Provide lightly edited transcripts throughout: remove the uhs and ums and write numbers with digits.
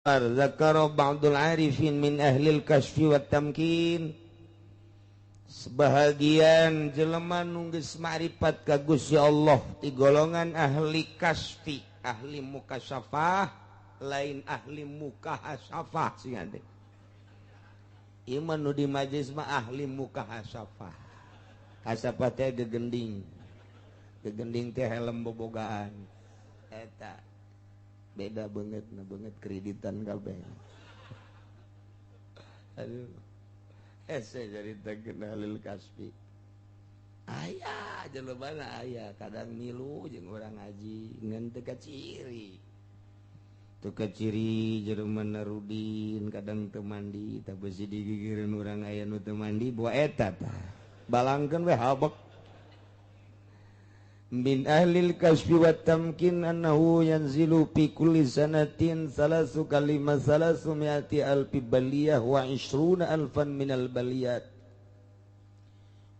Zakara ba'dul arifin min ahlil kasfi wat tamkin. Sebahagian jelema nu geus ma'rifat ka Gusti Allah ti golongan ahli kasfi, ahli mukasyafah, lain ahli mukahasafah sing ade. Ieu mah nu di majelis mah ahli mukahasafah. Kasafah teh gegending. Gegending teh helm bobogaan. Eta beda banget, nah banget kreditan kabeh. Aduh, hese cerita kenalil kasbi. Aya jelema aya kadang milu jeung urang ngaji ngan teu kaciri. Teu kaciri jelema narudin kadang teu mandi, tah beusi digigireun urang aya nu teu mandi boa eta tah. Balangkeun we habek. Min ahlil kasfi wat tamkin annahu yanzilu fi kulli sanatin salasu kalima salasu mi'ati alfi baliyah wa ishruna alfan minal baliyat.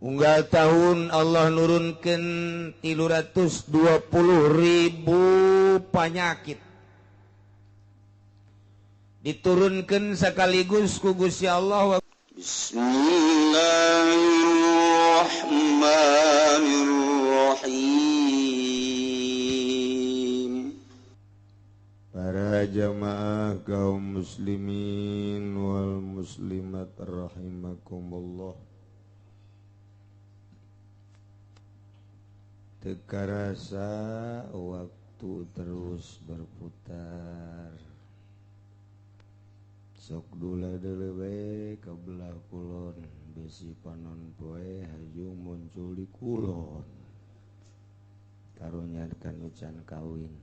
Unggal tahun Allah nurunkeun 320.000 panyakit. Diturunkeun sekaligus ku Gusti Allah. Bismillahirrahmanirrahim. Para jamaah kaum muslimin wal muslimat rahimakumullah. Teu karasa waktu terus berputar. Sok dula deuleu we ka belah kulon, besi panon poe haju muncul di kulon. Karunya kanu can kawin.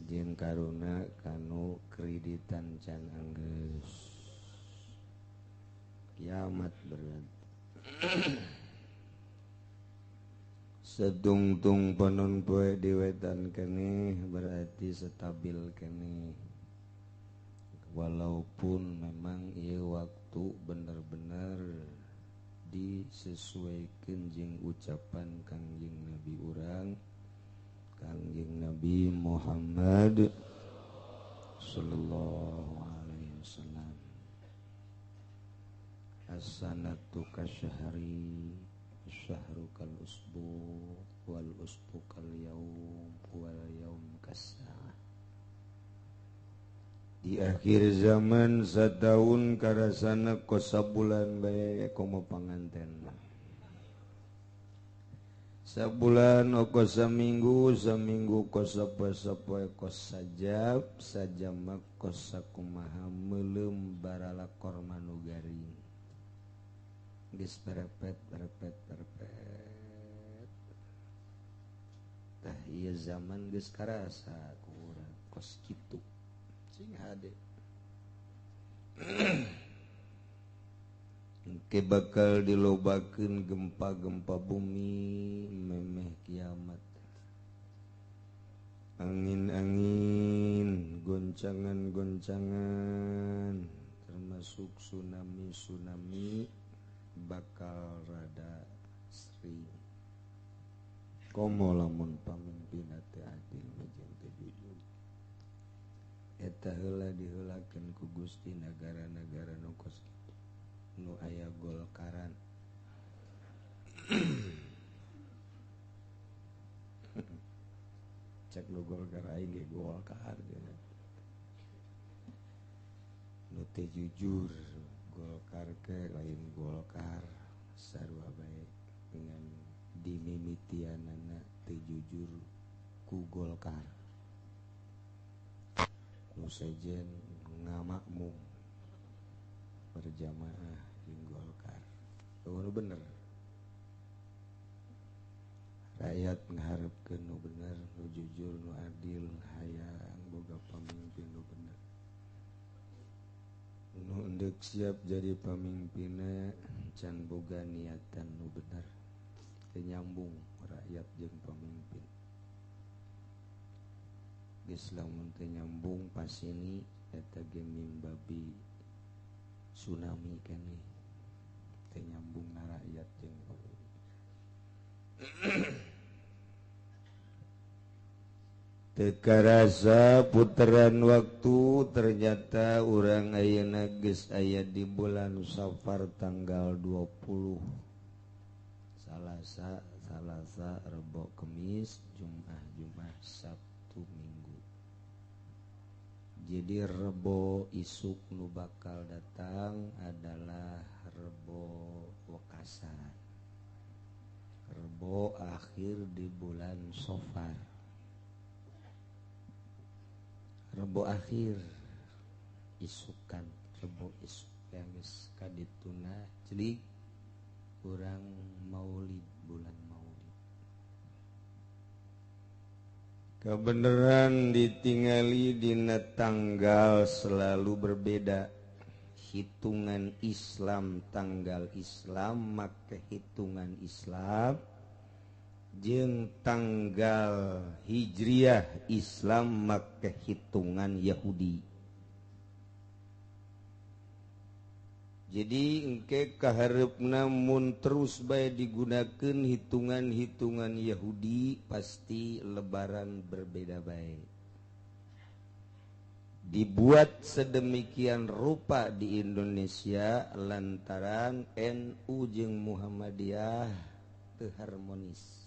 Jeung karuna kanu kreditan can anggeus. Kiamat berat. Sedungtung panon poe di wetan keneh berarti stabil keneh. Walaupun memang ieu waktu bener-bener disesuaikan jeung ucapan Kangjeng Nabi urang, Kangjeng Nabi Muhammad sallallahu alaihi wasallam. As-sanatu kasyahri, syahru kal usbu, wal usbu kal yaum, wal yaum kas-sa'ah. Di akhir zaman sataun karasana kos sabulan bae komo panganten. Sabulan oko saminggu, saminggu kos sapoe-sapoe kos sajab, sajam kos sakumaha meuleum baralakor manu garing. Geus perepet perepet perepet. Tah ieu zaman geus karasa ku urang kos kitu. Sing hade. Engke bakal dilobakeun gempa-gempa bumi memeh kiamat. Angin-angin, goncangan-goncangan, termasuk tsunami-tsunami bakal rada sering. Komo lamun pamimpinna teu adil jeung teu jujur. Eta heula diheulakeun ku Gusti nagara-nagara nu kos kitu, nu aya golkaran. Cek nu golkar aing ge golkar nu teu jujur, golkar ke lain golkar sarua bae dengan dimimitianana teu jujur ku golkar. Nu sejen ngamakmum berjamaah jeung Golkar. Nu bener. Rakyat ngaharepkeun nu bener, nu jujur, nu adil, hayang boga pamimpin nu bener. Nu endek siap jadi pamimpinna can boga niatan nu bener. Teu nyambung rakyat jeung pamimpin. Geus lamun teu nyambung pasini eta ge mimbabi tsunami keneh. Teu nyambung na rakyat jeung pamimpin. Teu karasa puteran waktu, ternyata urang ayeuna geus aya di bulan Safar tanggal 20. Salasa, Salasa, Rebo, Kemis, Jumat, Jumat, Sabtu, Minggu. Jadi Rebo isuk nu bakal datang adalah Rebo Wekasan. Rebo akhir di bulan Safar. Rebo akhir isukan, Rebo isuk yang geus kadituna jelig urang Maulid, bulan Maulid. Kebenaran ditingali dina tanggal selalu berbeda. Hitungan Islam, tanggal Islam make hitungan Islam jeung tanggal Hijriah Islam make hitungan Yahudi. Jadi engke kahareupna mun terus bae digunakeun hitungan-hitungan Yahudi pasti lebaran berbeda bae. Dibuat sedemikian rupa di Indonesia lantaran NU jeung Muhammadiyah teu harmonis.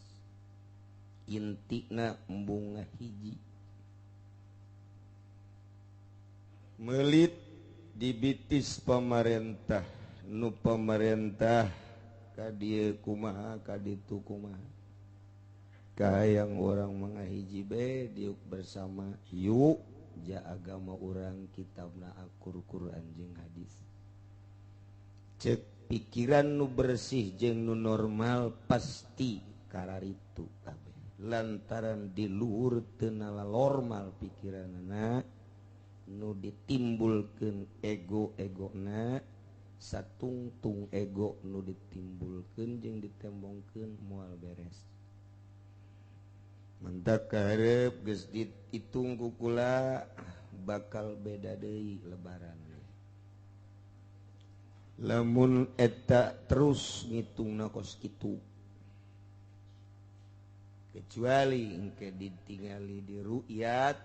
Intina bunga hiji melit dibitis pemerintah, nu pemerintah ka dieu kumaha ka ditu kumaha, kahayang urang mangahiji be diuk bersama yuk ja agama urang kitabna akur Quran jeung hadis. Cek pikiran nu bersih jeung nu normal pasti kararitu kabeh. Lantaran di luhur teu normal pikiranana nu ditimbulkeun ego-egona, satungtung ego nu ditimbulkeun jeung ditembongkeun moal beres. Mentak kaharep geus dihitung ku kula bakal beda deui lebaran. Lamun eta terus ngitungna kos kitu, kecuali engke ditingali di ru'yat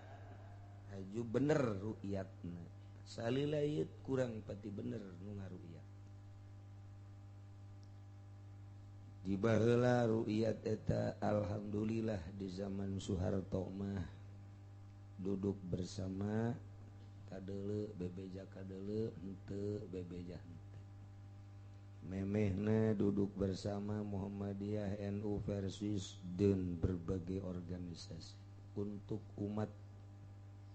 aju bener ru'yatna, salila ieu kurang pati bener nu ngaru'yat. Di baheula ru'yat eta alhamdulillah di zaman Soeharto mah duduk bersama kadeuleu bebeja kadeuleu henteu bebeja henteu. Memehna duduk bersama Muhammadiyah, NU versus dan berbagai organisasi untuk umat,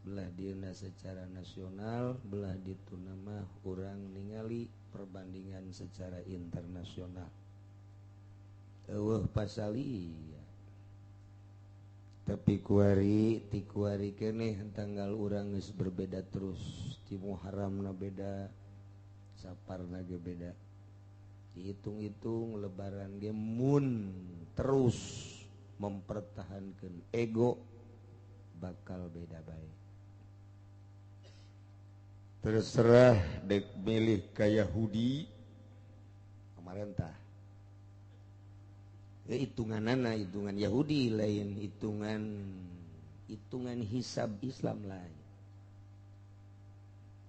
belah dieuna secara nasional, belah dituna mah urang ningali perbandingan secara internasional. Eueuh pasalia. Tapi kuari ti kuari keneh tanggal urang geus berbeda terus, ti Muharramna beda, Saparna ge beda. Dihitung-hitung lebaran ge mun terus mempertahankan ego bakal beda bae. Terserah dek milih ka Yahudi pemerintah. Ya, hitunganana hitungan Yahudi lain, hitungan hitungan hisab Islam lain.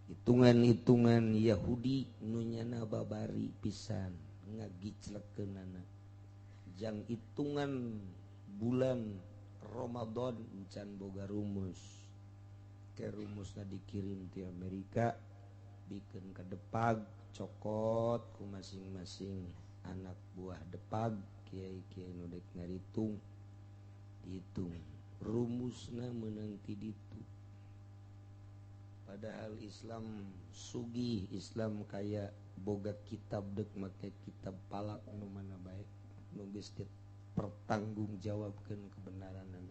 Hitungan-hitungan Yahudi nu nyana babari pisan ngagiclekeunana. Jang hitungan bulan Ramadan encan boga rumus. Ke rumusna dikirim ti Amerika bikeun ka Depag cokot ku masing-masing anak buah Depag, kiai-kiai nu dek ngaritung dihitung rumusna meunang ti ditu. Padahal Islam sugih, Islam kaya boga kitab dek make kitab palak nu mana bae nu geus dipertanggungjawabkeun kebenaranana.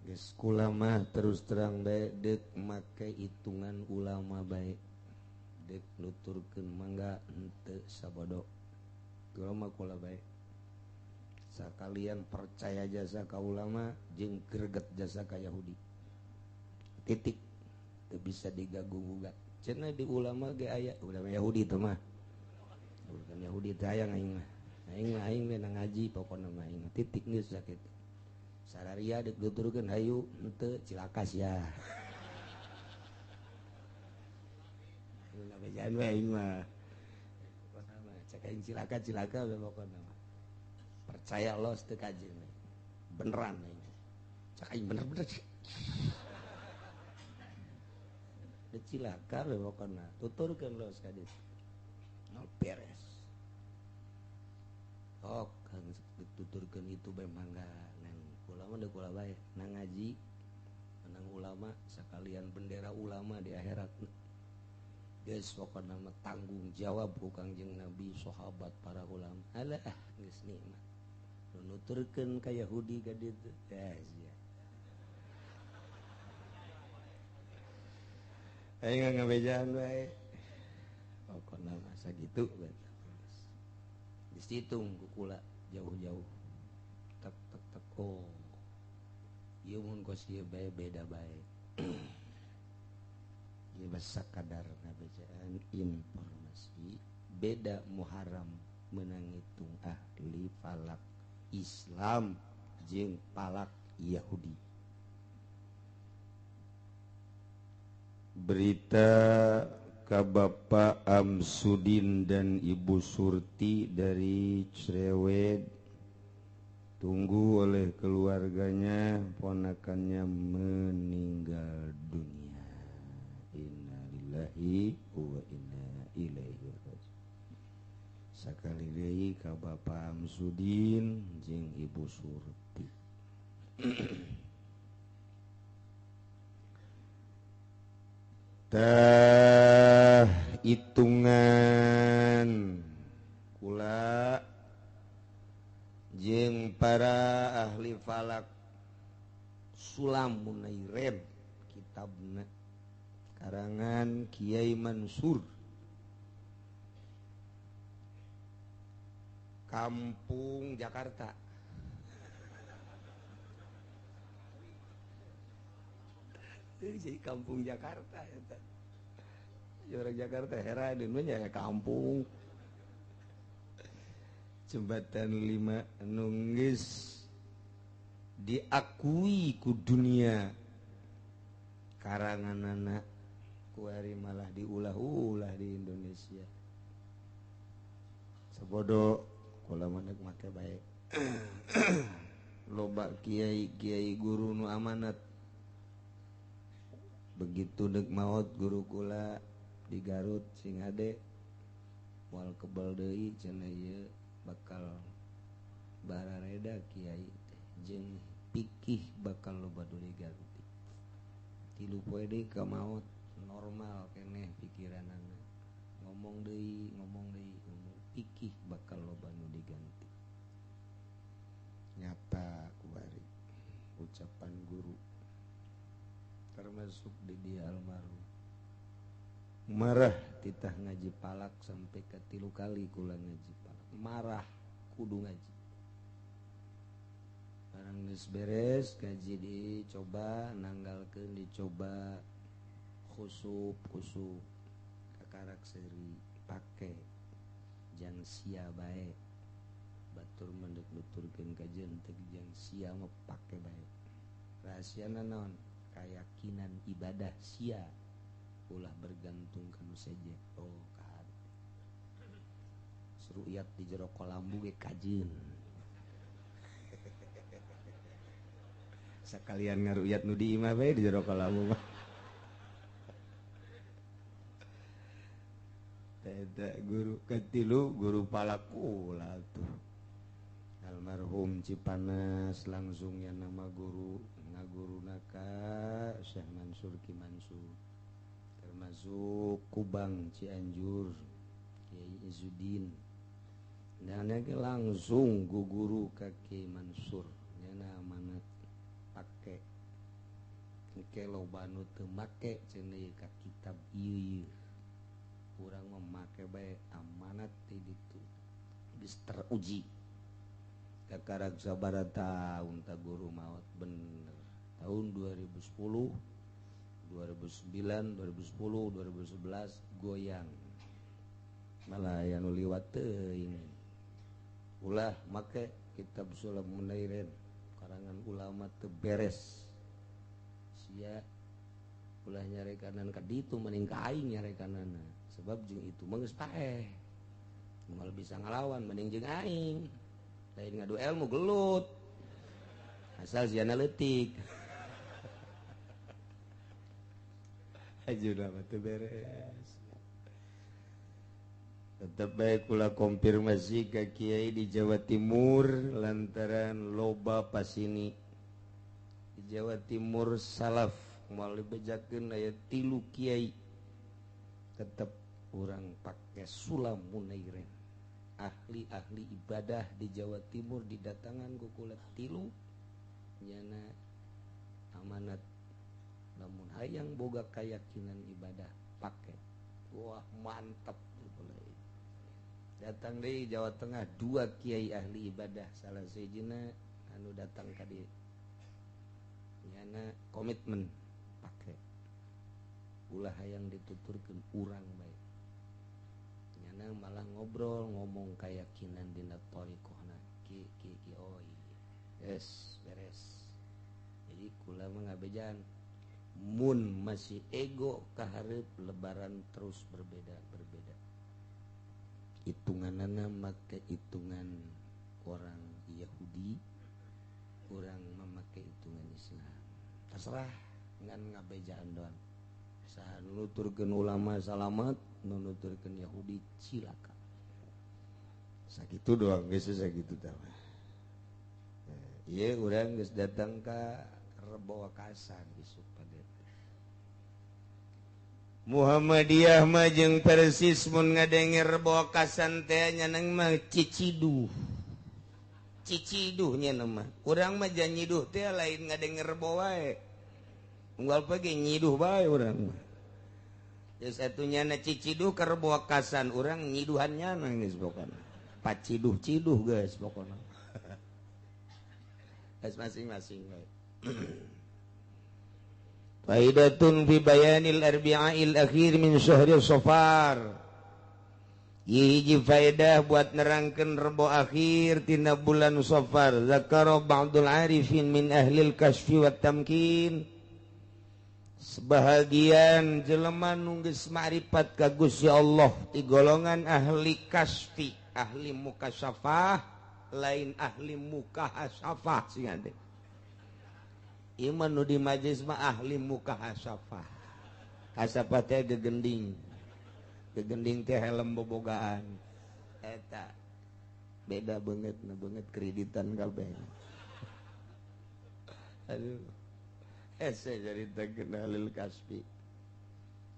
Geus kula mah terus terang bae dek make hitungan ulama bae, dek nuturkeun mangga henteu sabodo. Kula mah kula bae. Sakalian percaya jasa ka ulama jeung greget jasa ka Yahudi. Titik. Teu bisa digagu-gugat. Cenah di ulama ge aya ulama Yahudi teh mah. Bukan Yahudi teh hayang aing mah. Aing mah aing we ngaji pokona mah aing. Titik geus sakitu. Sararia dek nuturkeun hayu henteu cilaka sia. Bejaan we aing mah. Cek aing cilaka-cilaka we pokona mah. Percaya los teu kajeun. Beneran aing. Cek aing bener-bener. Teu cilaka we pokona. Tuturkeun los ka ditu. Nol beres. Ok, kang dituturkeun itu bae mangga ngan kula mah deuk kula bae nang ngaji menang ulama sekalian bendera ulama di akhirat. Geus pokona mah tanggung jawab ku Kangjeng Nabi, sahabat, para ulama. Alah geus nikmat. Nu nuturkeun ka Yahudi ka ditu. Ya sia. Aing ngabejaan bae. Pokona mah sakitu bae. Geus dihitung ku kula jauh-jauh. Tek tek tek oh. Ieu mun kos ieu bae beda bae. Ieu mah sakadar ngabejaan informasi beda Muharram menang ngitung ahli falak Islam jeung falak Yahudi. Berita ka Bapak Amsudin dan Ibu Surti dari Cerewet, tunggu oleh keluarganya, ponakannya meninggal dunia. Innalillahi wa inna ilaihi raji'un. Sakali deui ka Bapak Amsudin jeung Ibu Surti. Tah hitungan kula jeung para ahli falak Sulam Munairem kitabna karangan Kiai Mansur Kampung Jakarta. Jadi kampung Jakarta eta. Orang Jakarta heran nya kampung. Jembatan 5 nunggis diakui ku dunia karanganana kuari malah diulah-ulah di Indonesia. Sabodo kula mah nek make bae. Loba kiai-kiai guru nu amanat. Begitu dek maot guru kula di Garut sing hade moal kebal deui cenah ieu bakal barareda kiai teh jeung pikih bakal loba deui Garut. 3 poe deui ka maot normal keneh pikiranana. Ngomong deui ngomong pikih bakal loba nu diganti. Nyata kuari ucapan guru termasuk di dia almarhum. Marah titah ngaji palak sampai ke 3 kali kula ngaji palak. Marah kudu ngaji. Barang geus beres ngaji dicoba nanggalkeun dicoba khusup khusup kakarak seuri pake jang sia bae. Batur mendek nuturkeun kajeun teh jang sia mah pake bae. Rahasiana naon? Keyakinan ibadah sia ulah bergantung kanu seje. Oh kan seruyat di jero kolambu ge kajeun. Sakalian ngaruyat nu di imah bae di jero kolambu mah. Teh guru katilu guru palakula tuh almarhum Cipanas langsung ya nama guru ngaguru naka Syekh Mansur Ki Mansur termasuk Kubang Cianjur Kiai Izzuddin dan langsung guru ka Ki Mansur nyana amanat pake ke loba nu teu make cenah ka kitab ieu ieu urang mah make bae amanat ti ditu geus teruji. Kakarak sabaraha taun ta guru maot bener tahun 2010 2009 2010 2011 goyang malah aya nu liwat teuing. Ulah make kitab Sulam Munairin Karangan ulama teu beres. Sia ulah nyarekanan ka ditu mending ka aing nyarekanana. Sebab jeung itu mah geus paeh. Moal bisa ngalawan mending jeung aing. Lain ngadu ilmu gelut. Asal siana leutik. Ajuna mah teu beres. Tetep bae kula konfirmasi ka kiai di Jawa Timur lantaran loba pasini. Di Jawa Timur salaf moal dibejakeun aya 3 kiai. Tetep urang pake sulam munairen. Ahli-ahli ibadah di Jawa Timur didatangan ku kula 3 nyana amanat lamun hayang boga keyakinan ibadah pake. Wah mantep. Datang dari Jawa Tengah 2 kiai ahli ibadah, salah sejina anu datang ka dieu nyana komitmen pake. Ulah hayang dituturkeun urang bae. Nyana malah ngobrol ngomong keyakinan dina thariqahna ki ki ki oh yes beres. Jadi kula mah ngabejan mun masih ego kahareup lebaran terus berbeda-berbeda. Hitunganana make hitungan orang Yahudi, orang memakai hitungan Islam. Terserah ngan ngabejaan doang. Saha nuturkeun ulama salamet, nuturkeun Yahudi cilaka. Sakitu doang geus sakitu tah. Ieu urang geus datang ka Rebo Wakasan isuk pada Muhammadiyah mah jeung Persis mun ngadenge Rebo Wakasan teh nyaneng mah ciciduh. Ciciduh nya mah. Urang mah janyiduh teh lain ngadenge Rebo wae. Unggal poe ge nyiduh bae urang mah. Geus atuh nyana ciciduh ka Rebo Wakasan urang nyiduhan nyana geus pokona. Paciduh-ciduh geus pokona. Geus masing-masing bae. Faidatun fi bayanil arbi'il akhir min syahri Safar. Hiji faedah buat nerangkeun rebo akhir tina bulan Safar. Zakara ba'dul arifin min ahlil kasfi wat tamkin. Sebahagian jelema nu geus ma'rifat ka Gusti Allah ti golongan ahli kasfi, ahli mukasyafah, lain ahli mukahasafah sing ade. Iman nu di majlis mah ahli mukahasafah. Hasafah teh gegending. Gegending teh helm bobogaan. Eta beda banget na banget kreditan kabeh. Aduh. Hese carita kenalil kasbi.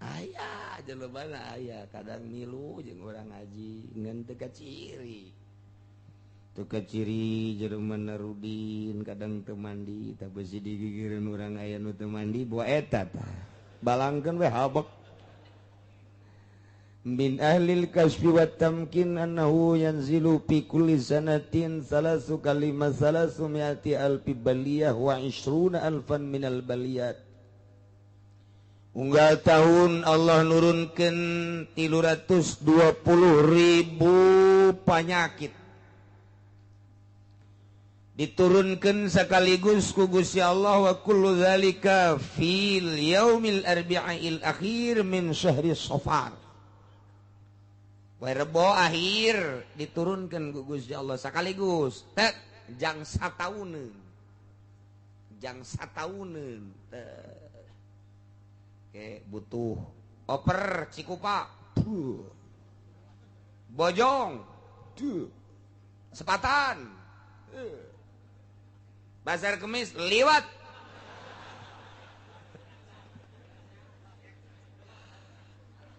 Aya jelema aya kadang milu jeung urang ngaji ngan teu kaciri. Teu kaciri jelema Narudin kadang teu mandi tah beusi digigireun urang aya nu teu mandi boa eta tah. Balangkeun we habek. Min ahlil kasfi wat tamkin annahu yanzilu fi kulli sanatin salasu kalima salasu mi'ati alfi baliyah wa 20 alfan minal baliyat. Unggal tahun Allah nurunkeun 320.000 panyakit. Diturunkan sekaligus ku Gusti Allah wa kullu dzalika fil yaumil arbi'il akhir min syahri Safar. Poe Rebo akhir diturunkan ku Gusti Allah sekaligus tek jang satauneun. Jang satauneun. Oke, butuh oper Cikupa. Duh. Bojong. Duh. Sepatan. Pasar Kemis liwat.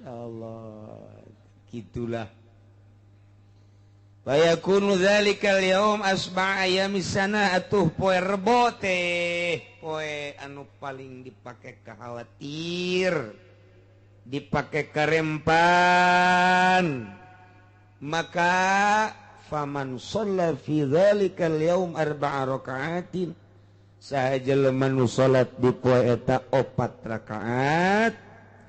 Ya Allah, gitulah. Fayakunu dzalikal yaum asba'a ayamis sana atuh poe Rebo teh poe anu paling dipake khawatir, dipake karempan. Maka faman shalla fi dzalikal yaum arba'a raka'atin, saha jelema nu salat di poe eta 4 rakaat,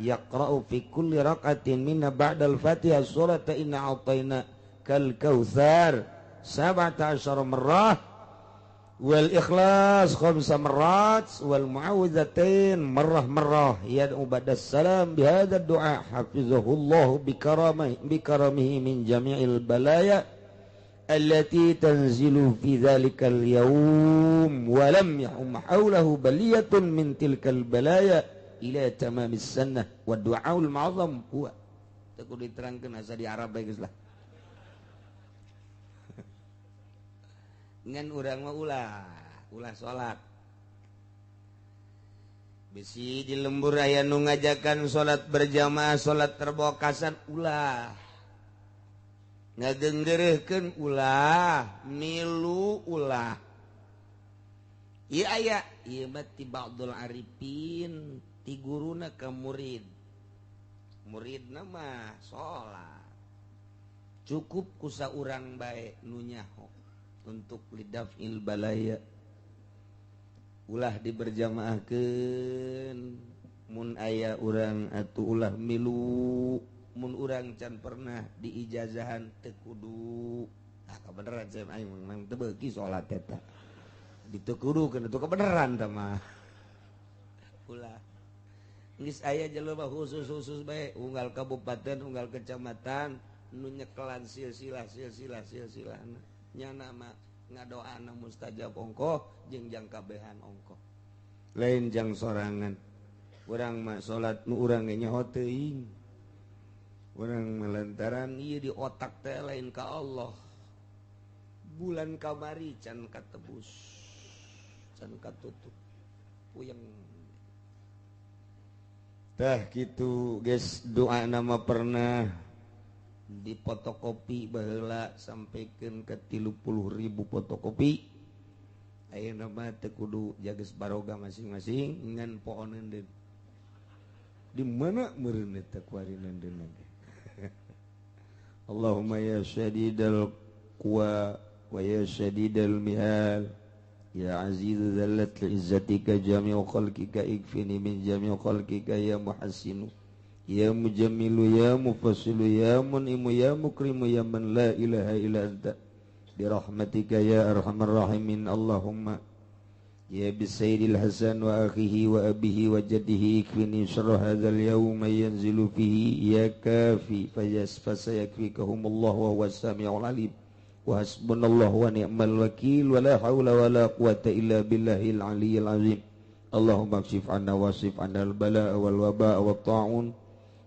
yaqra'u fi kulli raka'atin minna ba'dal Fatihah surata inna a'tayna kal kautsar 17 marrah, Wal ikhlas khamsa marrat wal muawwidzatain marrah marrah yad'u ba'da salam bihadza du'a hafizahullahu bikaramihi min jami'il balaya allati tanzilu fi dzalikal yaum wa lam yahum hawlahu baliyatun min tilkal balaya ila tamamis sanah wa du'aul ma'azam huwa. Teu kudu diterangkeun asa di Arab bae geus lah. Ngan urang mah ulah salat. Bisi di lembur aya nu ngajakan salat berjamaah, salat terbokasan ulah. Ngagenggereuhkeun ulah, milu ulah. Ieu aya, ieu mah ti ba'dul arifin, ti guruna ka murid. Muridna mah salat. Cukup ku saurang bae nu nyaho untuk lidafil balaya. Ulah diberjamaahkeun mun aya urang atuh ulah milu, mun urang can pernah diijazahan teu kudu. Ah kabeneran saya aing memang teu beuki salat eta. Diteu kudu keun atuh kabeneran tah mah. Ulah. Geus aya jelema khusus-khusus bae unggal kabupaten, unggal kecamatan nu nyekelan silsilah silsilah silsilahna. Nyana mah ngadoana mustajab ongkoh jeung jang kabehan ongkoh. Lain jang sorangan. Urang mah salat nu urang ge nyaho teuing. Urang melantaran ieu di otak teh lain ka Allah. Bulan kamari can katebus. Can katutup. Puyeng. Tah kitu geus doa nama pernah dipotokopi baheula sampaikan ke 30.000 fotokopi. Ayeuna mah teu kudu jages baroga masing-masing ngan pohoneun deun. Di mana meureun eta kuari deun. Allahumma ya syadidal quwa wa ya syadidal mihal ya aziz zallat li izzatika jami'u khalqika ikfini min jami'u khalqika ya muhassinu ya mujammilu ya mufassilu ya mun'imu ya mukrimu ya man la ilaha illa anta bi rahmatika ya arhamar rahimin. Allahumma ya bisayyidil hasan wa akhihi wa abihi wa jaddihi ikfini syarra hadzal yawma yanzilu fihi ya kafi fasayakfikahumullah wa huwas samiul alim wa hasbunallahu wa ni'mal wakil wa la haula wa la quwata illa billahil aliyyil azim. Allahumma kshif anna wasif anna al balaa wal wabaa wat ta'un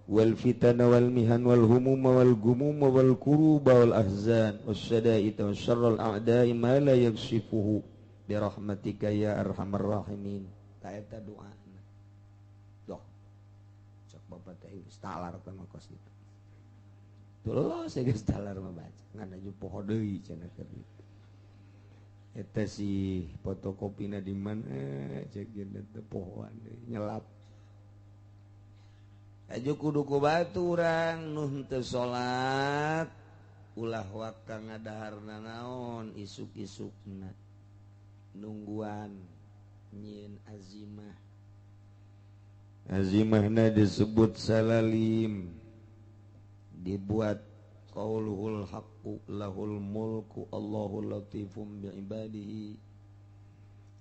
wal fitana wal mihan wal humuma wal gumuma wal kuruba wal ahzan wasyada'id wasyarral a'da'i ma la yakshifuhu bi rahmatika ya arhamar rahimin. Ta eta doana. Doh. Cek bapak teh geus talar teh mah kos kitu. Tuh geus talar mah baca. Ngan aju poho deui cenah keur kitu. Eta si fotokopina di mana cek geuna teh pohoan deui nyelap. Aju kudu ku batu urang nu henteu salat ulah waka ngadaharna naon isuk-isukna nungguan nyieun azimah. Azimahna disebut salalim, dibuat qauluhul haqqu lahul mulku Allahu latifum bi ibadihi.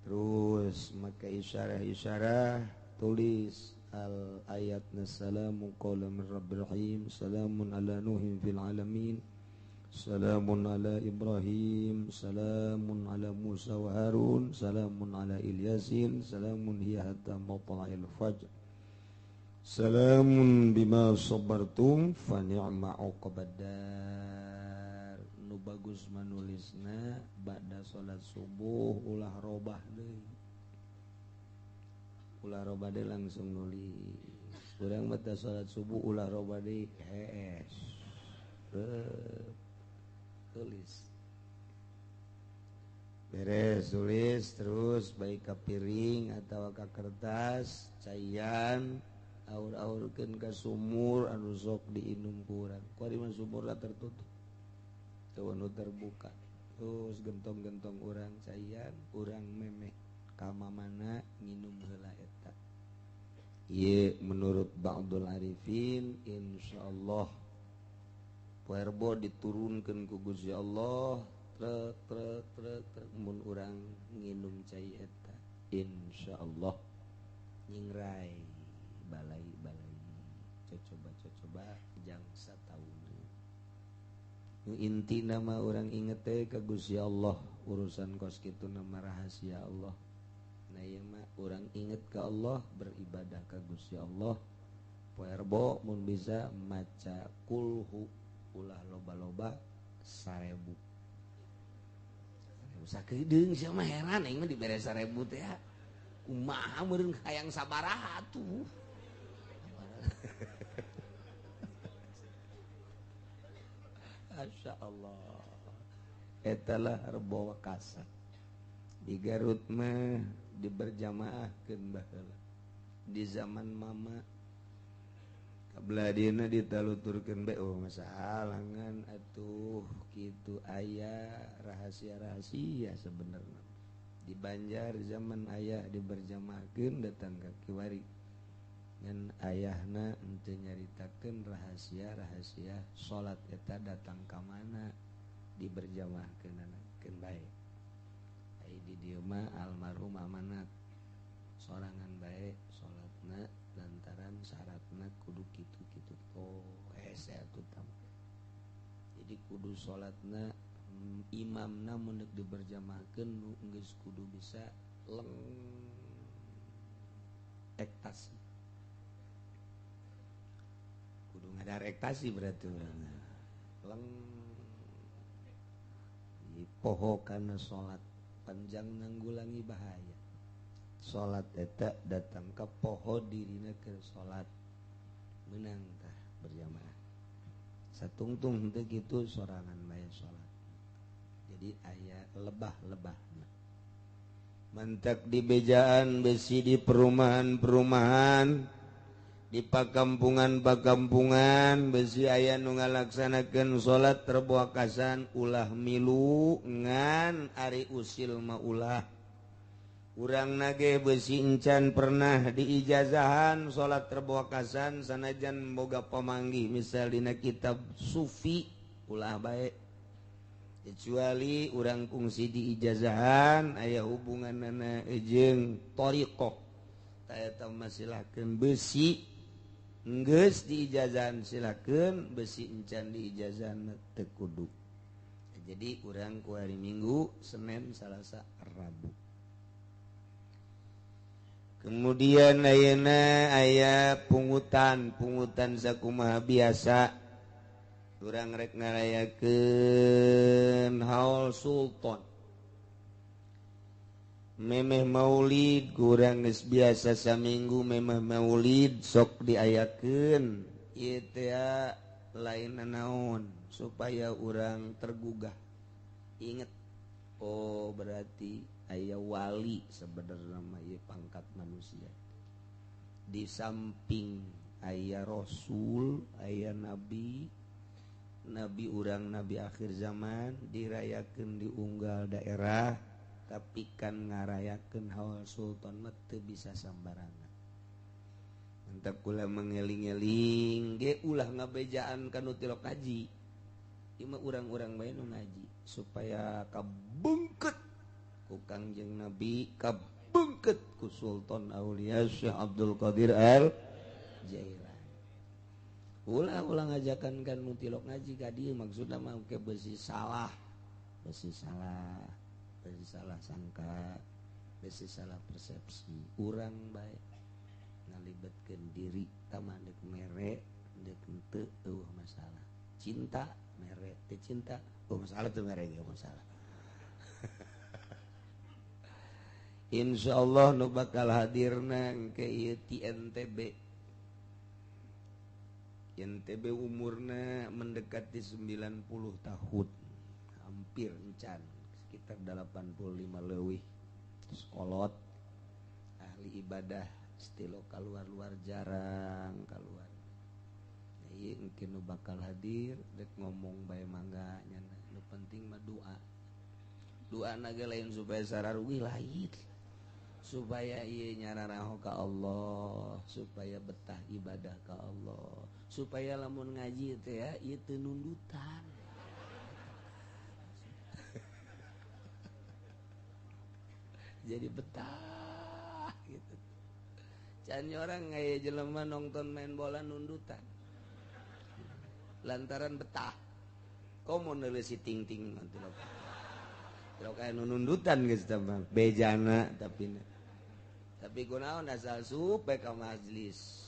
Terus maka isyarah-isyarah tulis al ayat salamu qawlan min rabbir rahim salamun ala nuhin fil alamin salamun ala ibrahim salamun ala musa wa harun salamun ala ilyasin salamun hiya hatta matla'il fajr salamun bima sabartum fa ni'ma uqbaddar. Nu bagus manulisna ba'da salat subuh ulah robah deui. Ulah robah deui langsung nulis. Urang ba'da salat subuh ulah robah deui hees. Tulis. Beres tulis terus baik ka piring atawa ka kertas caian aur-aurkeun ka sumur anu sok diinum ku urang. Kuari mah sumurna tertutup. Teu anu terbuka. Terus gentong-gentong urang caian, urang memeh ka mamana nginum heula eta. Ieu menurut Ba'dul Arifin insyaallah poerbo diturunkeun ku Gusti Allah Trek trek trek trek mun urang nginum cai eta insyaallah nyingrai balai-balai cocoba-cocoba jang sataun. Nu inti nama orang inget teh ka Gusti Allah, urusan kos kitu nama rahasia Allah. Nah ieu mah urang inget ka Allah, beribadah ka Gusti Allah. Poe Rebo mun bisa maca kulhu ulah loba-loba 1000. Sakedeung sia mah heran aing mah dibere 1000 teh. Kumaha meureun hayang sabaraha atuh. Masya Allah etalah Rebo Wekasan di Garut mah diberjamaahkeun baheula di zaman mama kabeladina ditaluturkeun bae oh masalah ngan atuh kitu aya rahasia-rahasia sebenarnya di Banjar zaman ayah diberjamaahkeun datang ka kiwari ngan ayahna henteu nyaritakeun rahasia-rahasia salat eta datang ka mana diberjamaahkeunana keun bae. Ai di dieu mah almarhum amanat sorangan bae salatna lantaran syaratna kudu kitu-kitu. Oh hese atuh tam. Jadi kudu salatna imamna mun deuk diberjamaahkeun nu geus kudu bisa leng ektasi. Kudu ngadarektasi berarti urang leng poho kana salat panjang nanggulangi bahaya. Salat eta datang ka poho dirina keur salat meunang tah berjamaah. Satungtung henteu kitu sorangan bae salat. Jadi aya lebah-lebahna. Mantak di bejaan besi di perumahan-perumahan di pakampungan-pakampungan besi aya nu ngalaksanakeun salat Rebo Wekasan ulah milu ngan ari usil mah ulah. Urang nage besi encan pernah diijazahan salat Rebo Wekasan sanajan boga pamanggih misal dina kitab sufi ulah bae. Kecuali urang kungsi diijazahan aya hubunganana jeung thariqah. Ta eta mah silakeun besi geus diijazahan silakeun besi encan diijazahan teu kudu. Jadi urang ku hari Minggu, Senin, Salasa, Rabu. Kemudian ayeuna aya pungutan, pungutan sakumaha biasa. Urang rek ngarayakeun haul sultan. Memeh maulid kurang geus biasa saminggu memeh maulid sok diayakeun ieu teh lain naon supaya urang tergugah inget oh berarti aya wali sebenarnya mah ieu pangkat manusia di samping aya rasul aya nabi nabi urang nabi akhir zaman dirayakeun di unggal daerah tapi kan ngarayakeun haul sultan mah teu bisa sambarangan. Mantap kula mengeling-eling ge ulah ngabejaan ka nu tilok ngaji. Ieu mah urang-urang bae nu ngaji supaya kabungket ku Kangjeng Nabi, kabungket ku Sultan Aulia Syekh Abdul Qadir Al Jailani. Ulah-ulah ngajakan kan nu tilok ngaji ka dieu maksudna mah ke besi salah. Besi salah. Besi salah sangka, besi salah persepsi. Urang bae ngalibatkeun diri tama deuk mere deuk henteu eueuh masalah. Cinta mere teu cinta, oh masalah teu mere ge masalah. Insyaallah nu bakal hadirna engke ieu ti NTB. NTB umurna mendekati 90 tahun. Hampir encan. Sekitar 85 leuwih sekolot ahli ibadah stilo keluar-luar jarang keluar. Nah, ieu engke nu bakal hadir dek ngomong bae mangga nyana nu penting mah doa. Doa na ge lain supaya sararugi lain. Supaya ieu nyararaho ka Allah, supaya betah ibadah ka Allah, supaya lamun ngaji teh ya ieu teu nundutan. Jadi betah gitu. Can orang aya jelema nonton main bola nundutan. Lantaran betah. Komo neuleus si ting-ting nanti lo. Kalau kaya nundutan geus tah bejana tapi tapi kunaon asal supe ka majelis.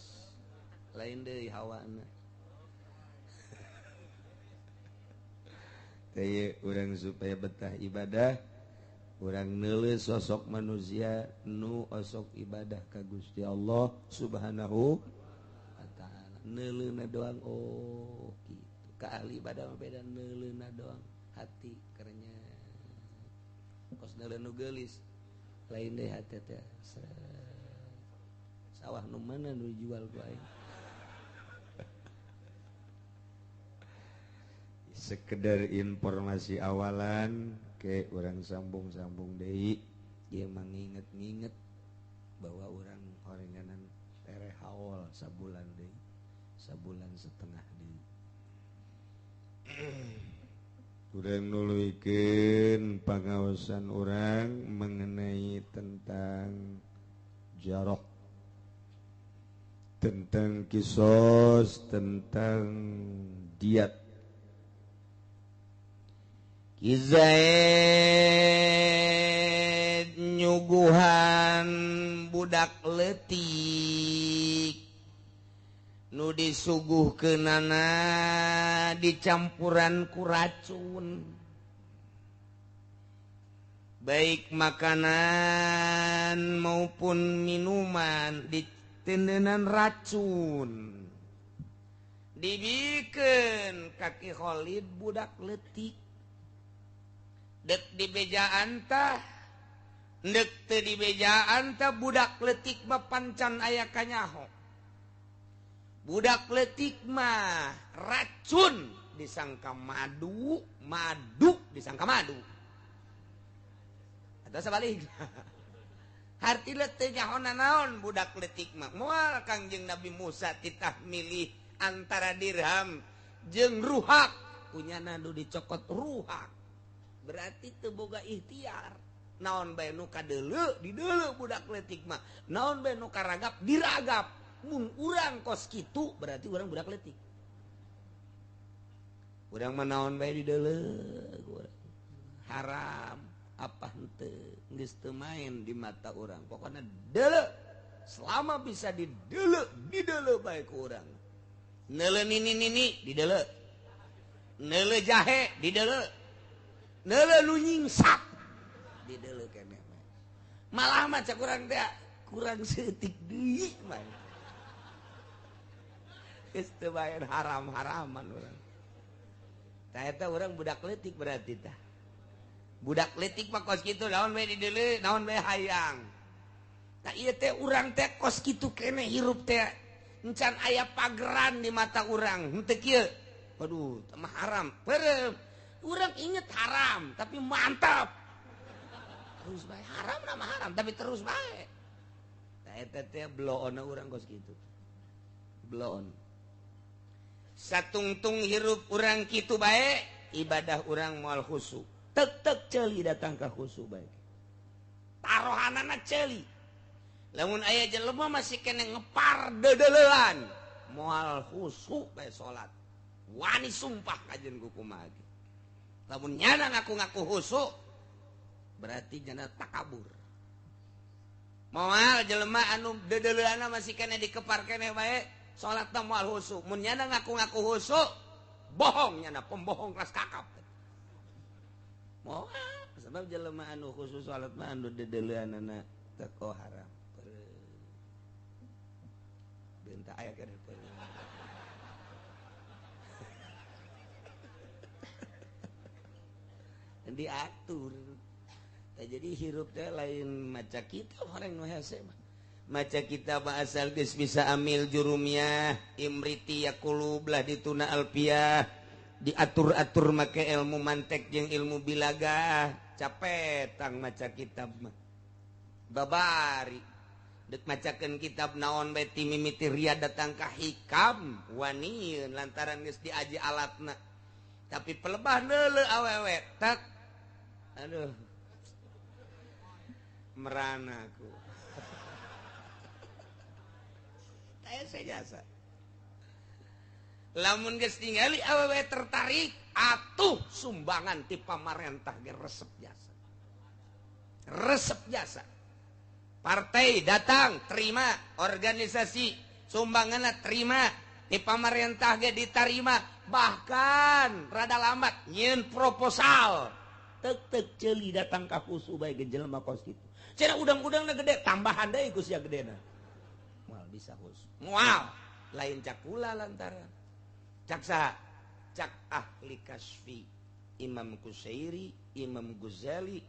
Lain deui hawana. Teh urang supaya betah ibadah, urang neuleus sosok manusia nu osok ibadah ka Gusti Allah Subhanahu wa taala. Neuleuna doang oh kitu. Ka ahli ibadah mah beda neuleuna doang hati kerenya. Kos neuleun nu geulis lain deui hati teh. Sawah nu mana nu dijual ku aing. Sekedar informasi awalan ke orang sambung-sambung deui ieu mah nginget-nginget bahwa orang horenganan tereh haul sabulan deui, sabulan setengah deui. Urang nuluykeun pangaosan urang mengenai tentang jarok, tentang kisos, tentang diat. Zaid nyuguhan budak leutik nu disuguhkeunana dicampuran ku racun, baik makanan maupun minuman ditendenan racun, dibikeun kaki Khalid budak leutik. Dek dibejaan tah, dek teu dibejaan tah budak leutik mah pancan aya kanyaho. Budak leutik mah racun disangka madu, madu disangka madu. Atau sebaliknya. Hartina teu nyaho nanaon budak leutik mah. Moal Kangjeng Nabi Musa titah milih antara dirham jeung ruhak, kunyana nu dicokot ruhak. Berarti teu boga ikhtiar. Naon bae nu kadeuleu dideuleu budak leutik mah. Naon bae nu karagap diragap. Mun urang kos kitu berarti urang budak leutik. Urang mah naon bae dideuleu. Haram apa henteu geus teu main di mata urang. Pokona deuleu. Selama bisa dideuleu, dideuleu bae ku urang. Neuleu nini-nini dideuleu. Neuleu jahe dideuleu. Neuleu nu nyingsak dideuleu keneh. Malah mah cak urang teh kurang seutik deui mah. Geus teu bae haram-haraman urang. Tah eta urang budak leutik berarti tah. Budak leutik mah kos kitu naon bae dideuleu, naon bae hayang. Tah ieu teh urang teh kos kitu keneh hirup teh encan aya pageran di mata urang. Henteu kieu. Waduh, teh mah haram. Perem. Urang inget haram tapi mantap terus bae haram nama haram tapi terus bae. Tah eta teh bloona urang kos kitu. Bloon. Satungtung hirup urang kitu bae, ibadah urang moal khusyuk. Tek-tek ceuli datang ka khusyuk bae. Tarohanana ceuli. Lamun aya jelema masih kene ngepar dedeleuan, moal khusyuk bae salat. Wani sumpah kajeun ku kumaha ge. Lamun nyana ngaku-ngaku khusyuk berarti nyana takabur. Moal jelema anu dedeleuanna masih kene dikepar keneh bae salatna moal khusyuk. Mun nyana ngaku-ngaku khusyuk bohong nyana, pembohong kelas kakap. Moal sebab jelema anu khusyuk salat mah anu dedeleuanna teko haram. Bentar aya keneh. Diatur. Tah jadi hirup teh lain maca kitab orang nu hese mah. Maca kitab asal geus bisa amil jurumiyah, imriti yaqulub lah dituna alfiah, diatur-atur make ilmu mantek jeung ilmu bilagah, capek tang maca kitab mah. Babari dek macakeun kitab naon bae ti mimiti riyad datang ka hikam waniun lantaran geus diaji alatna. Tapi pelebah neuleuh awewe tak aduh. Merana aku. Tah jasa. Lamun geus tingali awewe tertarik atuh sumbangan ti pamarentah ge resep jasa. Resep jasa. Partai datang terima, organisasi sumbanganna terima, ti pamarentah ge ditarima, bahkan rada lambat nyieun proposal. Tek-tek ceuli datang ka husu bae ge jelema kos kitu. Cenah udang-udangna gede, tambahan deui ku sia gedena. Moal bisa husu. Moal lain cakula lantaran. Cak saha? Cak ahli kasfi, Imam Kusairi, Imam Ghazali,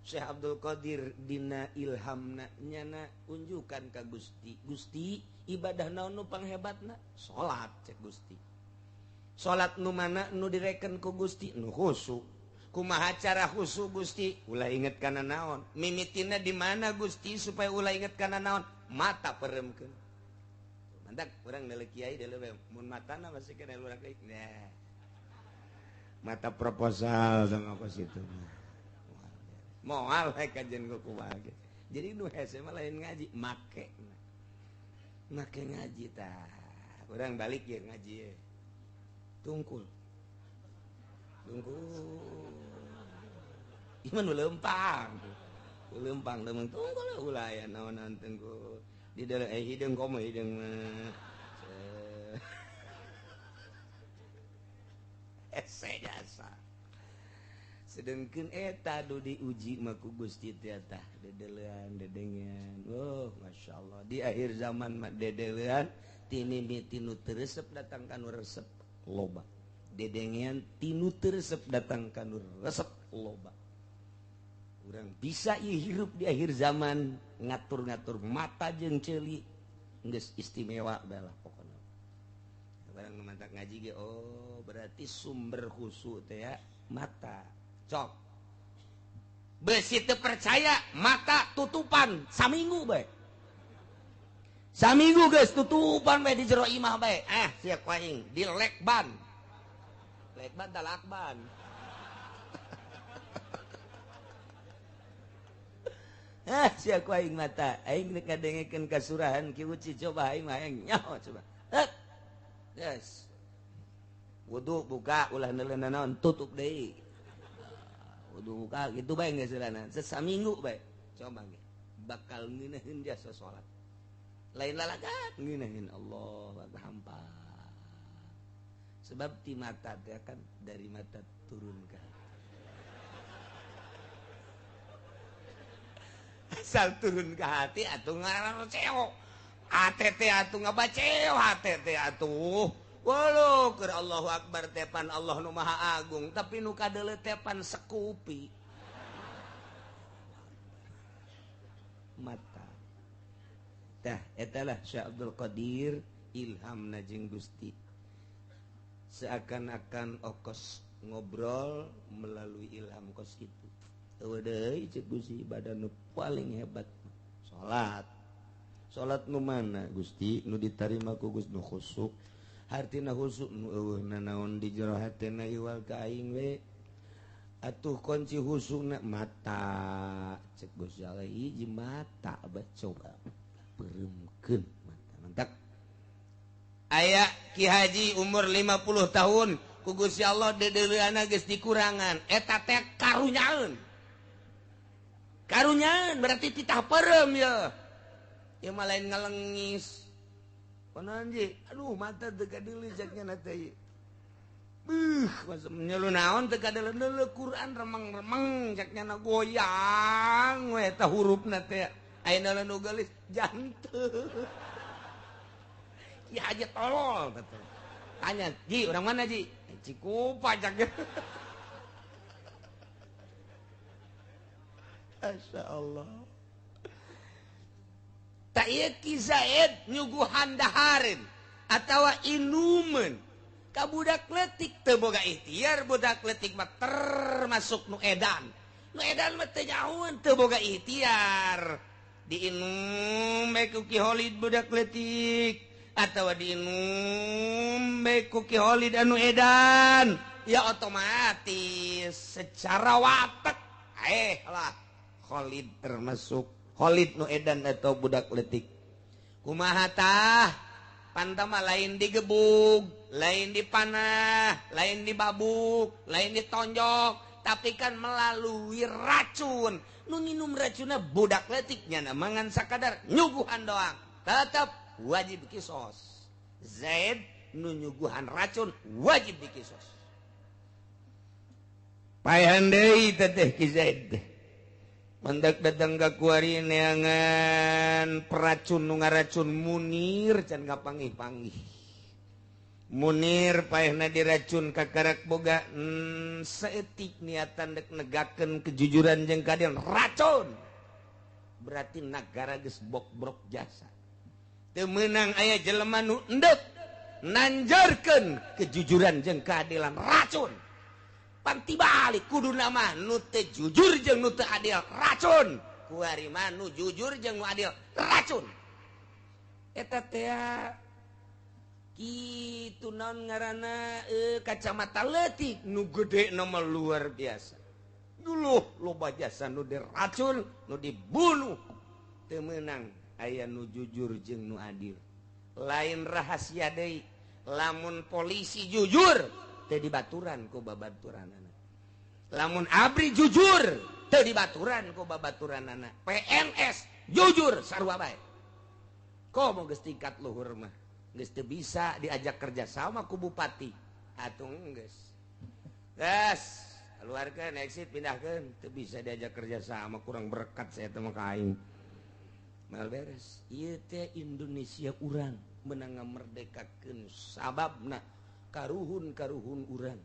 Syekh Abdul Qadir dina ilhamna nyana unjukan ka Gusti. Gusti, ibadah naon nu panghebatna? Salat cek Gusti. Salat nu mana nu direken ku Gusti? Nu khusu. Kumaha cara khusu Gusti? Ulah inget kana naon? Mimitina di mana Gusti supaya ulah inget kana naon? Mata peremkeun. Mantak urang deuleu kiai deuleu mun matana masih kena urang deui. Nah. Mata proposal sama kos itu. Moal kajian ku kumaha ge. Jadi nu hese mah lain ngaji, make. Make ngaji tah. Urang balik ye ngaji ye. Tungkul. Tungkul. Ieu mah nu leumpang. Leumpang leumpang tungkul ulah aya naon-naon tungkul. Di dalam hideung komo hideung mah. Hese jasa. Sedengkeun eta du diuji mah ku Gusti teh tah dedelean dedengean. Oh, masyaallah di akhir zaman mah dedelean tinimiti nu teu resep datang ka nu resep loba. Dedengean tinu teu resep datang ka nu resep loba. Urang bisa ieu hirup di akhir zaman ngatur-ngatur mata jeung ceuli geus istimewa bae lah pokona. Barang nu mantak ngaji ge oh berarti sumber khusu teh ya mata. Cok. Besi teu percaya mata tutupan saminggu bae. Saminggu geus tutupan bae di jero imah bae. Ah sia ku aing di lekban. Lekban tah lakban. Ah sia ku aing mata aing rek ngadengekeun kasurahan Ki Uci coba aing mah aing nyaho coba. Heup. Yes. Wudu buka ulah neuleun naon tutup deui. Wudu buka gitu bae geus heulana. Saminggu bae. Coba ge. Bakal ngeunaheun jasa salat. Lain lalagat ngeunaheun Allah hampa. Sebab ti mata teh kan dari mata turun ke hati. Asal turun ke hati atuh ngaran ceo. ATT atuh ngabaceo HTT atuh. Waduh, keur Allahu Akbar tepan Allah nu Maha Agung, tapi nu kadeuleu tepan sekupi. Mata. Tah eta lah Syekh Abdul Qadir ilhamna jeung Gusti. Seakan-akan okos ngobrol melalui ilham kos kitu. Eueuh deui ceuk Gusti ibadah nu paling hebat salat. Salat nu mana Gusti nu ditarima ku Gusti nu khusuk. Hartina khusuk nu eueuh nanaon di jero hatena iwal ka aing we. Atuh kunci khusukna mata cek Gusti Allah hiji mata bae coba pereumkeun mata. Mantak aya Ki Haji umur 50 tahun ku Gusti Allah deudeuleunana geus dikurangan eta teh karunyaeun. Karunyaeun berarti titah peureum ye. Ieu mah lain ngalengis. Konon ji, aduh mata teu kadeuleu cek nya teh. Beuh, masa nyelu naon teu kadeuleu Quran remeng-remeng cek nya goyang we eta hurufna teh. Ayeuna nu geulis jantung. Ya aja tolol betul. Tanya, "Ji, orang mana, Ji?" Cikupa cek. Masya Allah. Tak ieu Ki Zaid nyuguhan dahareun atawa inumeun ka budak leutik teu boga ikhtiar, budak leutik mah termasuk nu edan. Nu edan mah teu nyahoeun teu boga ikhtiar. Diinum bae ku Ki Holid budak leutik atawa diinum bae ku Ki Holid anu edan, ya otomatis secara watek lah Khalid termasuk Khalid nu edan atau budak letik. Kumaha tah? Pantama lain digebug, lain dipanah, lain dibabuk, lain ditonjok, tapi kan melalui racun. Nu nginum racunna budak letiknya na mangan sakadar nyuguhan doang. Tetap wajib kisos. Zaid nu nyuguhan racun wajib dikisos. Paehan deui teteh Ki Zaid. Mendak datang ka kuari neangan peracun nu ngaracun Munir can kapanggih-panggih. Munir paehna diracun kakarak boga saeutik niatan dek negakeun kejujuran jeung keadilan racun. Berarti nagara geus bokbrok jasa. Teu meunang aya jelema nu endek nanjarkeun kejujuran jeung keadilan racun. Panti balik kudu nama nu teu jujur jeung nu teu adil racun. Kuari mah nu jujur jeung nu adil racun. Eta teh kitu naon ngaranna kacamata leutik nu gede nama luar biasa. Dulu loba jasa nu diracun, nu dibunuh. Teu meunang aya nu jujur jeung nu adil. Lain rahasia deui, lamun polisi jujur teu dibaturan ku babaturanana. Lamun ABRI jujur teu dibaturan ku babaturanana. PNS jujur sarua bae. Komo geus tingkat luhur mah geus teu bisa diajak kerja sama ku bupati. Atuh geus. Geus, keluarkeun exit pindahkeun, teu bisa diajak kerja sama kurang berkat saya teh mah ka aing. Mal beres. Ieu teh Indonesia urang menang ngamerdekakeun sababna karuhun-karuhun urang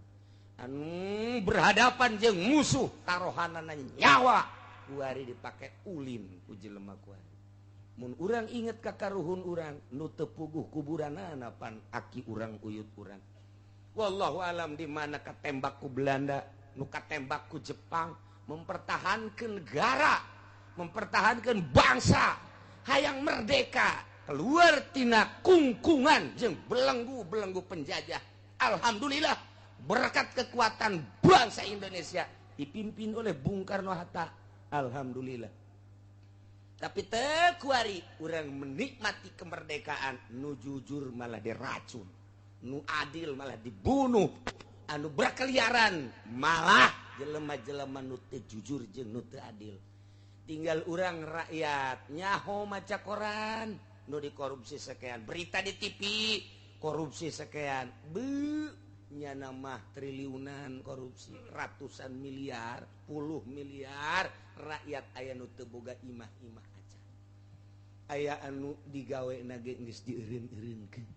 anu berhadapan jeung musuh tarohanana nyawa kuari dipake ulin ku jelema kuari. Mun urang inget ka karuhun urang nu teu puguh kuburanana pan aki urang uyut urang. Wallahu alam di mana katembak ku Belanda, nu katembak ku Jepang, mempertahankan negara, mempertahankan bangsa, hayang merdeka, keluar tina kungkungan jeung belenggu-belenggu penjajah. Alhamdulillah berkat kekuatan bangsa Indonesia dipimpin oleh Bung Karno Hatta. Alhamdulillah. Tapi teu kuari urang menikmati kemerdekaan, nu jujur malah diracun, nu adil malah dibunuh, anu berkeliaran malah jelema-jelema nu teu jujur jeung nu teu adil. Tinggal urang rakyat nyaho maca koran nu dikorupsi sekian, berita di TV korupsi sekian, be nyana mah triliunan korupsi, ratusan miliar, puluh miliar, rakyat aya nu teu boga imah-imah aja. Aya anu digawe na ge geus dieureun-eureunkeun,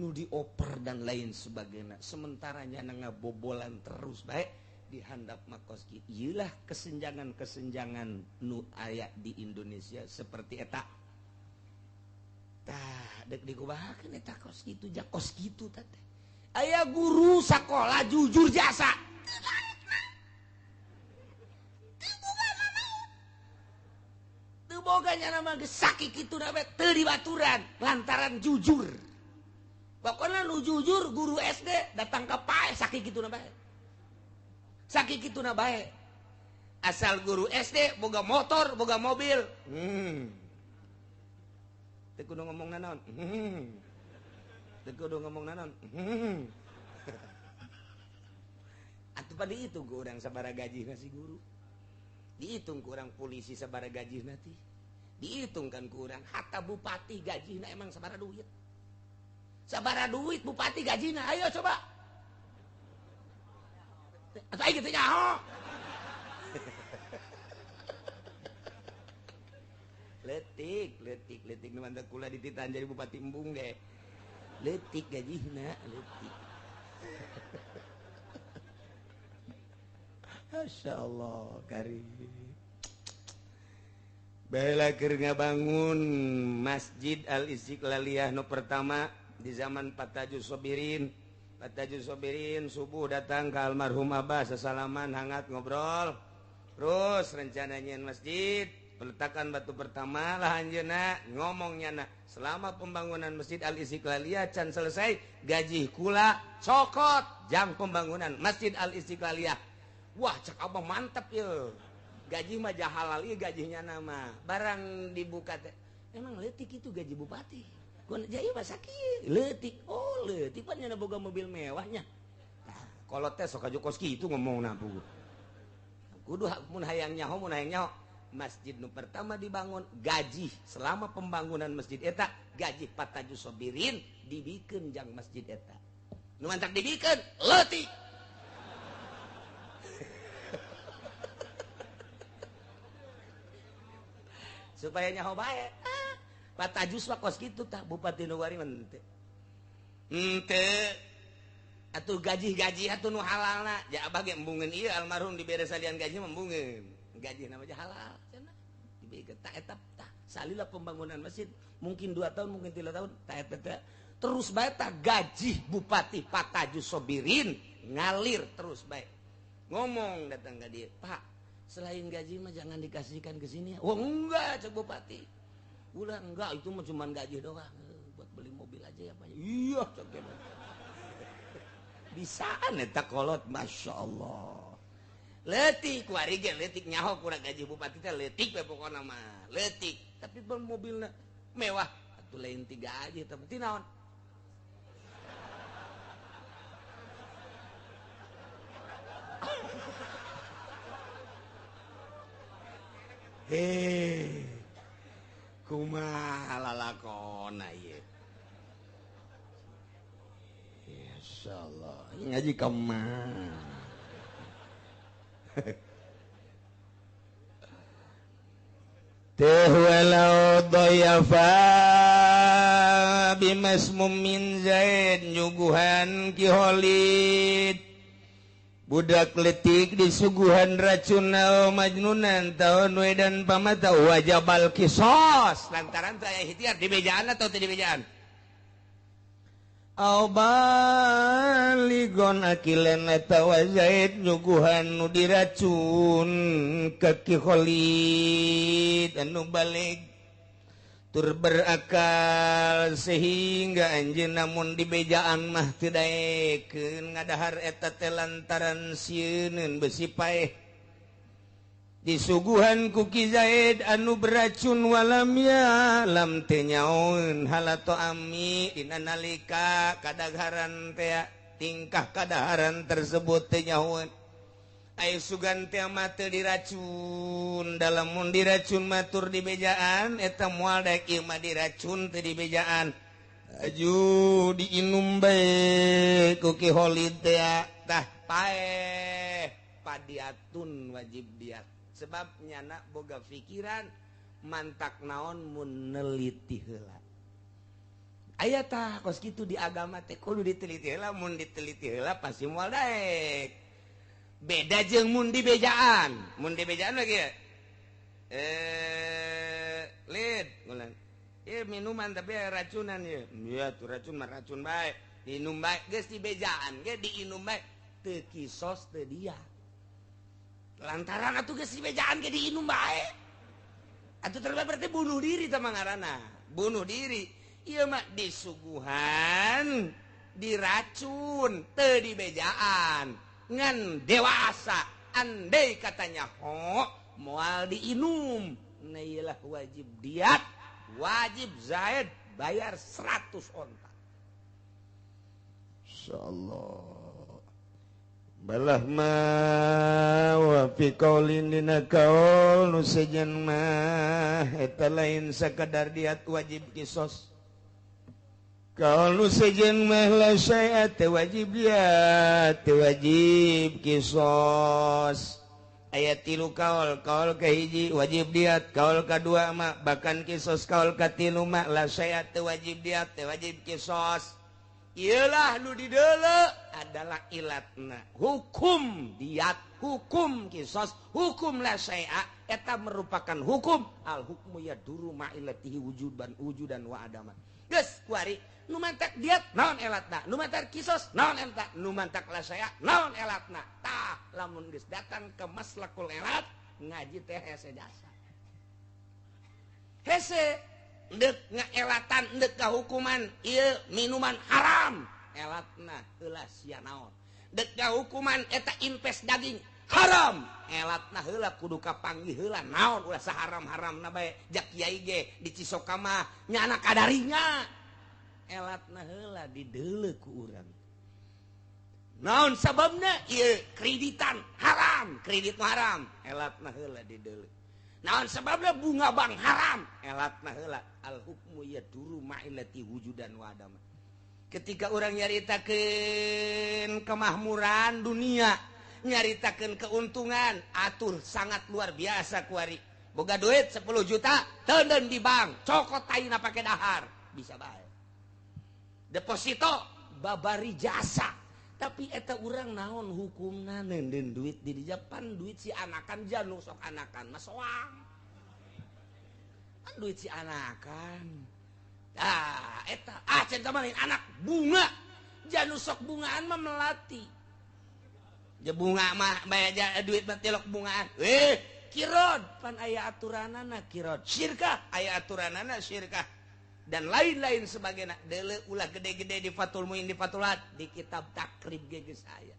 nu dioper dan lain sebagainya. Sementara nyana ngabobolan terus bae di handap makoski. Ieulah kesenjangan-kesenjangan nu aya di Indonesia seperti eta. Tah, dek dikubahakeun eta kos kitu, ja kos kitu teh. Aya guru sakola jujur jasa. Teu boga nya nama geus sakit kitu na teu dibaturan lantaran jujur. Pokona nu jujur guru SD datang ka pae sakit kitu na bae. Sakit kitu na bae. Asal guru SD boga motor, boga mobil. Teu kudu ngomong nanaon. Teu kudu ngomong naon. Atuh pada dihitung ku urang sabaraha gaji si guru. Dihitung ku urang polisi sabaraha gaji nanti. Dihitung kan ku urang hatta bupati gajina emang sabaraha duit. Sabaraha duit bupati gajina, ayo coba. Atuh aing teu nyaho. Letik, letik, letik nu mantak kula dititahan jadi bupati embung deh. Letik gajihna, letik. Masya Allah, karim. Baiklah keur ngabangun Masjid Al Istiqlaliyah nu pertama di zaman Pak Tajus Sobirin. Pak Tajus Sobirin subuh datang ke almarhum Abah, sesalaman hangat ngobrol. Terus rencananya masjid, peletakan batu pertama lah anjeunna ngomongnya na selama pembangunan Masjid Al Istiqlaliyah can selesai gaji kula cokot jam pembangunan Masjid Al Istiqlaliyah. Wah cek abah mantep ye. Gaji mah halal ieu gajinya nama. Barang dibuka teh emang leutik itu gaji bupati. Kun jaya mah sakieu leutik. Oh leutik pan nya boga mobil mewahnya. Tah kolot teh sok aju kos kitu ngomongna puguh. Kudu mun hayang nyaho mun hayang nyaho. Masjid nu pertama dibangun gaji selama pembangunan masjid eta gaji Pataju Sobirin dibikeun jang masjid eta. Nu mantak dibikeun leutik. Supaya nyaho bae. Patajus mah kos kitu tah bupati nu wari mah henteu. Henteu. Atuh gaji-gaji atuh nu halalna. Ja abah ge embungeun ieu almarhum dibere salian gaji mah embungeun. Gaji nama aja halal cenah. Dibikeun tah eta tah salila pembangunan masjid mungkin 2 tahun mungkin 3 tahun tah eta teh terus bae tah gaji bupati Pataju Sobirin ngalir terus bae. Ngomong datang ka dieu, "Pak, selain gaji mah jangan dikasihkan ke sini." Oh enggak cek bupati. Ulah enggak itu mah cuma gaji doang. Buat beli mobil aja ya Pak. Iya cek dia. Bisaan eta kolot Masya Allah. Leutik kuari ge leutik nyaho kurang gaji bupati teh leutik we pokona mah. Leutik tapi mobilna mewah atuh lain tiga aja tapi ti naon? Hei, kumaha lalakona ieu? Insyaallah, ngaji ka mana? Teh walau dhayafa bimasmum min zaid nyuguhan Ki Khalid. Budak letik disuguhan racun majnunan tahun wedan pamata wajabal kisos lantaran saya ikhtiar di bejaan atau tidak bejaan au baligon akilan atawa zaid nyuguhan nu diracun ka Ki Khalid anu balik tur berakal sehingga anjeun namun di bejaan mah teu daekeun ngadahar eta teh lantaran sieuneun besi paeh disuguhan ku Ki Zaid anu beracun walam ya lam teu nyaoeun halato ami dina nalika kadagharan teh tingkah kadaharan tersebut teu nyaoeun. Ayo sugan teh mah teu diracun dalam mun diracun matur di bejaan eta moal daek ieu mah diracun teu di bejaan aju diinum bae ku Ki Khalid teh tah paeh padiatun wajib diat sebab nyana boga pikiran mantak naon mun neliti heula aya tah kos kitu di agama teh kudu diteliti heula mun diteliti heula pasti moal daek. Beda jeung mun di bejaan lagi ya lid ngulang minuman tapi racunan ya iya tuh racun mah racun bae diinum bae geus di bejaan ge diinum bae teu kisos teu dia lantaran atuh geus di bejaan ge diinum bae atuh terbae berarti bunuh diri tah ngaranna bunuh diri ieu mah disuguhan diracun teu di bejaan ngan dewasa andai katanya ho moal diinum nah iyalah wajib diat wajib Zaid bayar 100 onta. Insyaallah balah ma wa fi qaulin dina kaul nu sejen mah eta lain sakadar diat wajib kisos. Kalau sejen mah la syai'a wajib diat wajib kisos. Ayat tilu kaul, kaul kahiji wajib diat, kaul kadua mah bahkan kisos, kaul katilu mah la syai'a wajib diat wajib kisos. Iyalah nu dideuleu adalah ilatna. Hukum diat, hukum kisos, hukum la syai'a eta merupakan hukum al hukmu yaduru ma'ilatihi wujudan wujudan wa adaman. Geus kuari nu mantak diat naon elatna, nu mantak kisos naon elatna, nu mantak la syai'a naon elatna. Tah lamun geus datang ke maslakul elat ngaji teh hese jasa. Hese ndek ngaelatan ndek kahukuman ieu minuman haram elatna heula sia naon. Dek kahukuman eta impes daging Haram. Elatna heula kudu kapanggih heula naon ulah saharam-haramna bae jak kiai ge di Cisoka mah nyana kadarinya. Elatna heula dideuleu ku urang. Naon sababna? Ieu kreditan haram, kredit haram. Elatna heula dideuleu. Naon sababna bunga bank haram? Elatna heula. Al hukmu yaduru ma'illati wujudan wa adama. Ketika orang nyaritakeun kemahmuran dunia, nyaritakeun keuntungan, atur sangat luar biasa kuari. Boga duit 10 juta, teuneun di bank, cokot taina pake dahar, bisa bae. Deposito babari jasa. Tapi eta urang naon hukumna neundeun duit di Japan, duit si anakan janu sok anakan mah soang. Kan duit si anakan. Ah, eta ah cenah mah anak bunga. Janu sok bungaan mah melati. Ja bunga mah bae duit mah tilok bungaan. Kirod pan aya aturanana kirod. Syirkah aya aturanana syirkah. Dan lain-lain sebagainya. Deuleu ulah gede-gede di Fathul Muin, di Fathulat, di kitab Takrib ge geus aya.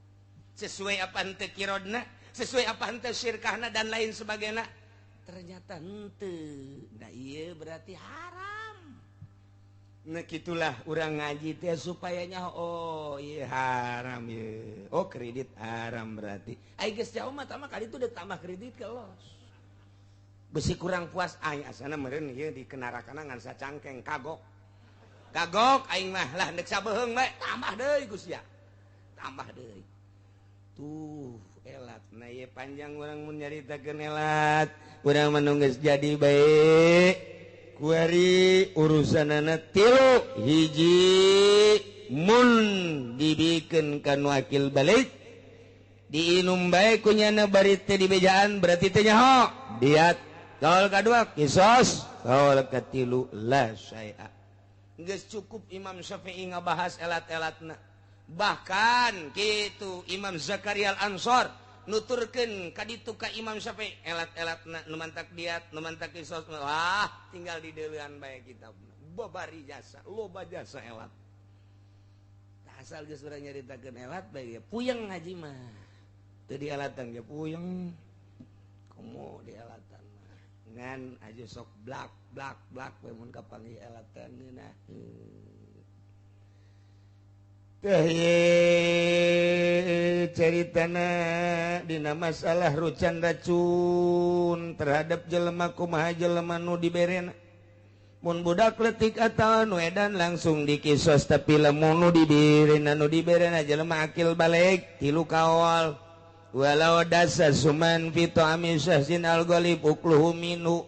Sesuai apa henteu kirodna, sesuai apa henteu syirkahna dan lain sebagainya. Ternyata henteu. Nah ieu berarti haram. Nah gitulah urang ngaji teh supaya nyaho oh ieu haram ieu. Oh kredit haram berarti. Ai geus jauh mah tambah kali itu udah tambah kredit ke los. Besi kurang puas aing asana meureun ieu dikenarakana ngan sacangkeng kagok. Kagok aing mah lah deuk sabeheung bae tambah deui ku sia. Tambah deui. Tuh elat nah ieu panjang urang mun nyaritakeun elat. Urang mah nu geus jadi bae. Kuari urusanana tilu hiji mun dibikeun ka nu akil balik diinum bae ku nyana bari teh dibejaan berarti teh nyaho diat. Kaul kadua kisos, kaul katilu la syai'a. Geus cukup Imam Syafi'i ngabahas elat-elatna. Bahkan kitu Imam Zakaria Al-Ansor nuturkeun ka ditu ka Imam Syafi'i elat-elatna nu mantak diat, nu mantak kisos, wah tinggal dideuleuan bae kitabna. Babari jasa, loba jasa elat. Tah asal geus urang nyaritakeun elat bae puyeng ngaji mah. Teu dielatan ge puyeng. Komo dielatan. Ngan aja sok blak blak blak we mun kapanggih elatan ngeunah. Teh caritana dina masalah rucan racun terhadap jelema kumaha jelema nu diberena. Mun budak letik atawa nu edan langsung dikisos tapi lamun nu diberena nu diberena jelema akil balik tilu kaol. Walau dasa suman fi ta'ami syahsin al-ghalib ukluhu minhu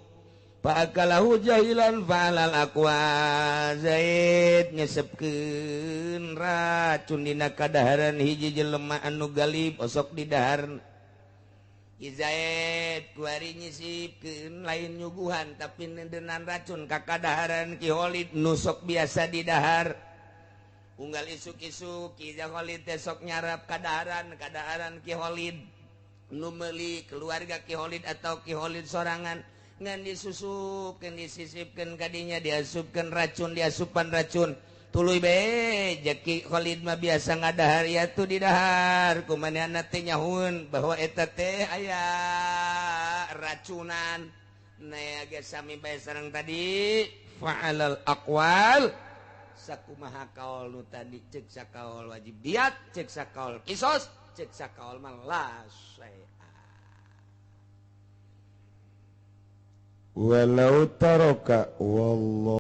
fa akalahu jahilan fa'alal aqwa. Zaid ngesepkeun racun dina kadaharan hiji jelema anu galib osok didahar. Zaid kuari nyisipkeun lain nyuguhan tapi nendenan racun ka kadaharan Ki Khalid nu sok biasa didahar. Unggal isuk-isuk Ki Khalid teh sok nyarap kadaharan Ki Khalid nu meuli keluarga Ki Khalid atau Ki Khalid sorangan ngan disusupkeun disisipkeun kadinya diasupkeun racun diasupan racun tuluy bae Ki Khalid mah biasa ngadahar ya tuh didahar kumanehna teh nyahueun bahwa eta teh aya racunan. Nah geus sami bae sareng tadi fa'alal aqwal sakumaha kaol nu tadi cek sakaol wajib diat cek sakaol kisos cek sakaol mah la syai'a. Walau taraka wallahu